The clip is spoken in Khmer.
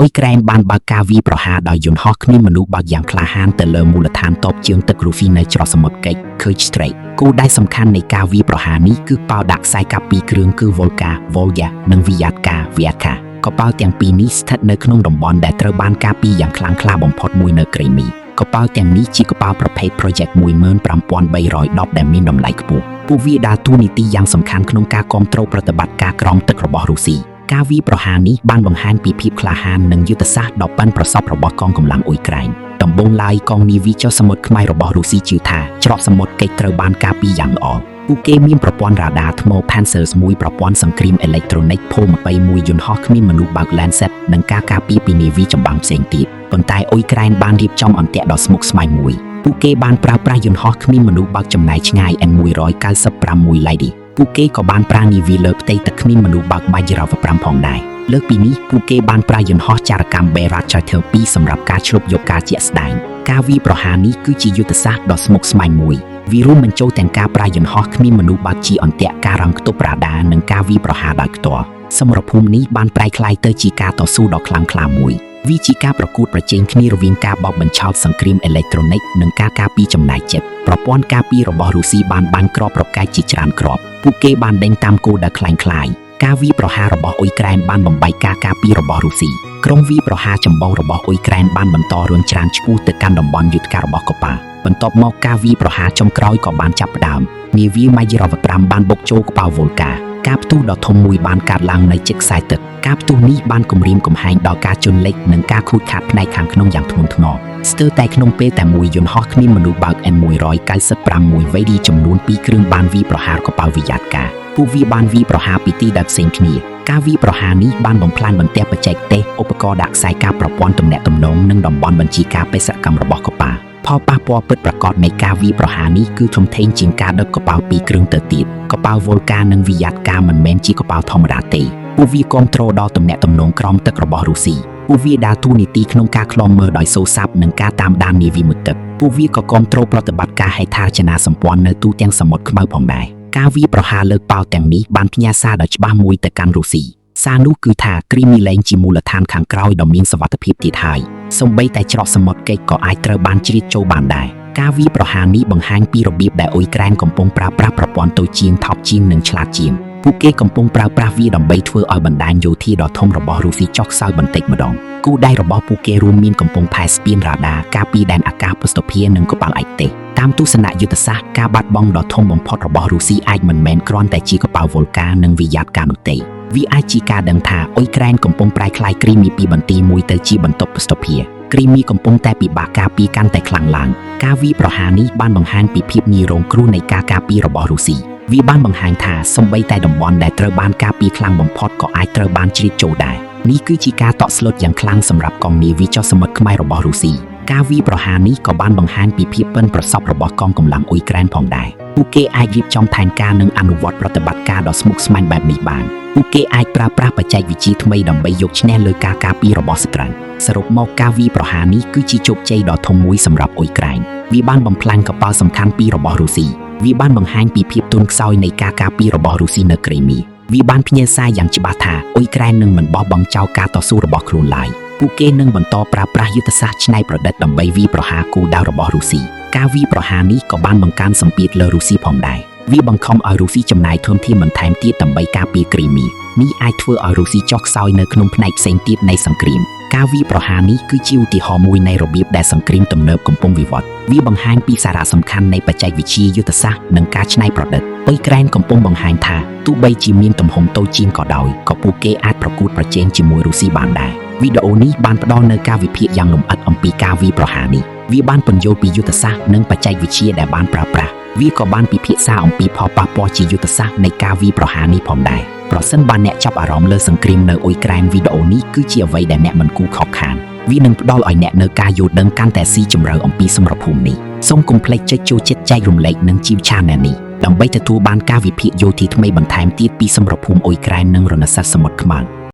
អ៊ុយក្រែនបានបើកការវាយប្រហារដោយយន្តហោះគ្មានមនុស្សបើកយ៉ាងក្លាហានទៅលើមូលដ្ឋានទ័ពជើងទឹករុស្ស៊ីនៅច្រកសមុទ្រកិច្ច Kerch Strait។ គោលដៅសំខាន់នៃការវាយប្រហារនេះគឺប៉ាល់ដាក់ខ្សែកាប់ពីរគ្រឿងគឺ Volga Volga និង Vyatka Vyatka។ កប៉ាល់ទាំងពីរនេះស្ថិតនៅក្នុងតំបន់ដែលត្រូវបានការពារយ៉ាងខ្លាំងក្លាបំផុតមួយនៅគ្រីមី។ កប៉ាល់ទាំងនេះជាកប៉ាល់ប្រភេទ Project 15310ដែលមានតម្លៃខ្ពស់ពួកវាដើរតួនាទីយ៉ាងសំខាន់ក្នុងការគ្រប់គ្រងប្រតិបត្តិការក្រោមទឹករបស់រុស្ស៊ី។ ការវាយប្រហារនេះបានបង្ហាញពីភាពក្លាហាននិងយុទ្ធសាស្ត្រដ៏ប៉ិនប្រសប់របស់កងកម្លាំងអ៊ុយក្រែន។ដំបូងឡើយកងនាវីចុះសមុទ្រខ្មៅរបស់រុស្ស៊ីជឿថាច្រកសមុទ្រកិច្ចត្រូវបានការពារយ៉ាងល្អ។ពួកគេមានប្រព័ន្ធរ៉ាដាថ្ម Pantsir មួយប្រព័ន្ធសង្គ្រាមអេឡិចត្រូនិក Pol 21យន្តហោះគ្មានមនុស្សបើក Lancet និងការការពារពីនាវីចម្បាំងផ្សេងទៀតប៉ុន្តែអ៊ុយក្រែនបានរៀបចំអន្ទាក់ដ៏ស្មុគស្មាញមួយពួកគេបានប្រើប្រាស់យន្តហោះគ្មានមនុស្សបើកចម្ងាយឆ្ងាយ N196 Lady។ ពួកគេក៏បានប្រើនាវីលើផ្ទៃទឹកគ្មានមនុស្សបើក Bayraktar 5ផងដែរលើកពីនេះពួកគេបានប្រើយន្តហោះចារកម្ម Bayraktar 2សម្រាប់ការឈ្លបយកការជាក់ស្ដែងការវាយប្រហារនេះគឺជាយុទ្ធសាស្ត្រដ៏ស្មុគស្មាញមួយវារួមបញ្ចូលទាំងការប្រើយន្តហោះគ្មានមនុស្សបើកជាអន្ទាក់ការរំខ្ទប់រ៉ាដានិងការវាយប្រហារដោយផ្ទាល់សមរភូមិនេះបានប្រែក្លាយទៅជាការតស៊ូដ៏ខ្លាំងក្លាមួយវាជាការប្រកួតប្រជែងគ្នារវាងការបោកបញ្ឆោតសង្គ្រាមអេឡិចត្រូនិកនិងការការពារចំណាយចិត្តប្រព័ន្ធការពាររបស់រុស្ស៊ីបានបាញ់គ្រាប់រ៉ុកែតជាច្រើនគ្រាប់ពួកគេបានដេញតាមគោលដៅក្លែងក្លាយការវាយប្រហាររបស់អ៊ុយក្រែនបានបំបែកការការពាររបស់រុស្ស៊ីក្រុមវាយប្រហារចម្បងរបស់អ៊ុយក្រែនបានបន្តរុញច្រានឆ្ពោះទៅកាន់តំបន់យុទ្ធការរបស់កប៉ាល់បន្ទាប់មកការវាយប្រហារចុងក្រោយក៏បានចាប់ផ្ដើមនាវាម៉ៃរ៉ាវ5បានបុកចូលកប៉ាល់វ៉ុលកាការផ្ទុះដ៏ធំមួយបានកើតឡើងនៅជិតខ្សែទឹកការផ្ទុះនេះបានគំរាមកំហែងដល់ការជន់លិចនិងការខូចខាតផ្នែកខាងក្នុងយ៉ាងធ្ងន់ធ្ងរស្ទើរតែក្នុងពេលតែមួយយន្តហោះគ្មានមនុស្សបើក N196 VD ចំនួន2គ្រឿងបានវាយប្រហារកប៉ាល់វិយ៉ាតកាពួកវាបានវាយប្រហារពីទីដែលផ្សេងគ្នាការវាយប្រហារនេះបានបំផ្លាញបន្ទះបច្ចេកទេសឧបករណ៍ដាក់ខ្សែការប្រព័ន្ធទំនាក់ទំនងនិងតំបន់បញ្ជាការបេសកកម្មរបស់កប៉ាល់ផលប៉ះពាល់ពិតប្រាកដនៃការវាយប្រហារនេះគឺធំធេងជាងការដឹកកប៉ាល់ពីរគ្រឿងទៅទៀតកប៉ាល់វ៉ុលកានិងវីយ៉ាតកាមិនមែនជាកប៉ាល់ធម្មតាទេពួកវាគ្រប់គ្រងដល់ទំនាក់ទំនងក្រោមទឹករបស់រុស្ស៊ីពួកវាដើរតួនាទីក្នុងការឃ្លាំមើលដោយសូរស័ព្ទនិងការតាមដាននាវីមុជទឹកពួកវាក៏គ្រប់គ្រងប្រតិបត្តិការហេដ្ឋារចនាសម្ព័ន្ធនៅទូទាំងសមុទ្រខ្មៅផងដែរការវាយប្រហារលើកប៉ាល់ទាំងនេះបានផ្ញើសារដ៏ច្បាស់មួយទៅកាន់រុស្ស៊ីសារនោះគឺថាគ្រីមីលែងជាមូលដ្ឋានខាងក្រោយដ៏មានសុវត្ថិភាពទៀតហើយសូម្បីតែច្រកសមុទ្រកិច្ចក៏អាចត្រូវបានជ្រៀតចូលបានដែរការវាយប្រហារនេះបង្ហាញពីរបៀបដែលអ៊ុយក្រែនកំពុងប្រើប្រាស់ប្រព័ន្ធតូចជាងថោកជាងនិងឆ្លាតជាងពួកគេកំពុងប្រើប្រាស់វាដើម្បីធ្វើឲ្យបណ្ដាញយោធាដ៏ធំរបស់រុស្ស៊ីចុះខ្សោយបន្តិចម្ដងគោលដៅរបស់ពួកគេរួមមានកំពង់ផែស្ពានរ៉ាដាការពារដែនអាកាសភស្តុភារនិងកប៉ាល់ឯកទេសតាមទស្សនៈយុទ្ធសាស្ត្រការបាត់បង់ដ៏ធំបំផុតរបស់រុស្ស៊ីអាចមិនមែនគ្រាន់តែជាកប៉ាល់វ៉ុលកានិងវីយ៉ាតកានោះទេវាអាចជាការដឹងថាអ៊ុយក្រែនកំពុងប្រែក្លាយគ្រីមីពីបន្ទាយមួយទៅជាបន្ទប់ភស្តុភារគ្រីមីកំពុងតែពិបាកការពារកាន់តែខ្លាំងឡើងការវាយប្រហារនេះបានបង្ហាញពីភាពងាយរងគ្រោះនៃការការពាររបស់រុស្ស៊ីវាបានបង្ហាញថាសូម្បីតែតំបន់ដែលត្រូវបានការពារខ្លាំងបំផុតក៏អាចត្រូវបានជ្រៀតចូលដែរនេះគឺជាការតក់ស្លុតយ៉ាងខ្លាំងសម្រាប់កងនាវីចុះសមុទ្រខ្មៅរបស់រុស្ស៊ីការវាយប្រហារនេះក៏បានបង្ហាញពីភាពប៉ិនប្រសប់របស់កងកម្លាំងអ៊ុយក្រែនផងដែរពួកគេអាចរៀបចំផែនការនិងអនុវត្តប្រតិបត្តិការដ៏ស្មុគស្មាញបែបនេះបានពួកគេអាចប្រើប្រាស់បច្ចេកវិទ្យាថ្មីដើម្បីយកឈ្នះលើការការពាររបស់សត្រូវសរុបមកការវាយប្រហារនេះគឺជាជោគជ័យដ៏ធំមួយសម្រាប់អ៊ុយក្រែនវាបានបំផ្លាញកប៉ាល់សំខាន់ពីររបស់រុស្ស៊ីវាបានបង្ហាញពីភាពទន់ខ្សោយនៃការការពាររបស់រុស្ស៊ីនៅគ្រីមីវាបានផ្ញើសារយ៉ាងច្បាស់ថាអ៊ុយក្រែននឹងមិនបោះបង់ចោលការតស៊ូរបស់ខ្លួនឡើយពួកគេនឹងបន្តប្រើប្រាស់យុទ្ធសាស្ត្រច្នៃប្រឌិតដើម្បីវាយប្រហារគោលដៅរបស់រុស្ស៊ីការវាយប្រហារនេះក៏បានបង្កើនសម្ពាធលើរុស្ស៊ីផងដែរវាបង្ខំឲ្យរុស្ស៊ីចំណាយធនធានបន្ថែមទៀតដើម្បីការពារគ្រីមីនេះអាចធ្វើឲ្យរុស្ស៊ីចុះខ្សោយនៅក្នុងផ្នែកផ្សេងទៀតនៃសង្គ្រាមការវាយប្រហារនេះគឺជាឧទាហរណ៍មួយនៃរបៀបដែលសង្គ្រាមទំនើបកំពុងវិវត្តវាបង្ហាញពីសារៈសំខាន់នៃបច្ចេកវិទ្យាយុទ្ធសាស្ត្រនិងការច្នៃប្រឌិតអ៊ុយក្រែនកំពុងបង្ហាញថាទោះបីជាមានទំហំតូចជាងក៏ដោយក៏ពួកគេអាចប្រកួតប្រជែងជាមួយរុស្ស៊ីបានដែរវីដេអូនេះបានផ្ដល់នូវការវិភាគយ៉ាងលម្អិតអំពីការវាយប្រហារនេះវាបានពន្យល់ពីយុទ្ធសាស្ត្រនិងបច្ចេកវិទ្យាដែលបានប្រើប្រាស់វាក៏បានពិភាក្សាអំពីផលប៉ះពាល់ជាយុទ្ធសាស្ត្រនៃការវាយប្រហារនេះផងដែរប្រសិនបើអ្នកចាប់អារម្មណ៍លើសង្គ្រាមនៅអ៊ុយក្រែនវីដេអូនេះគឺជាអ្វីដែលអ្នកមិនគួរខកខានវានឹងផ្ដល់ឲ្យអ្នកនូវការយល់ដឹងកាន់តែស៊ីជម្រៅអំពីសមរភូមិនេះសូមកុំភ្លេចចុចចូលចិត្តចែករំលែកនិងជីវ Channel នេះដើម្បីទទួលបានការវិភាគយោធាថ្មីបន្ថែមទៀតពីសមរភូមិអ៊ុយក្រែននិងរណសិរ្សសមុទ្រខ្មៅ។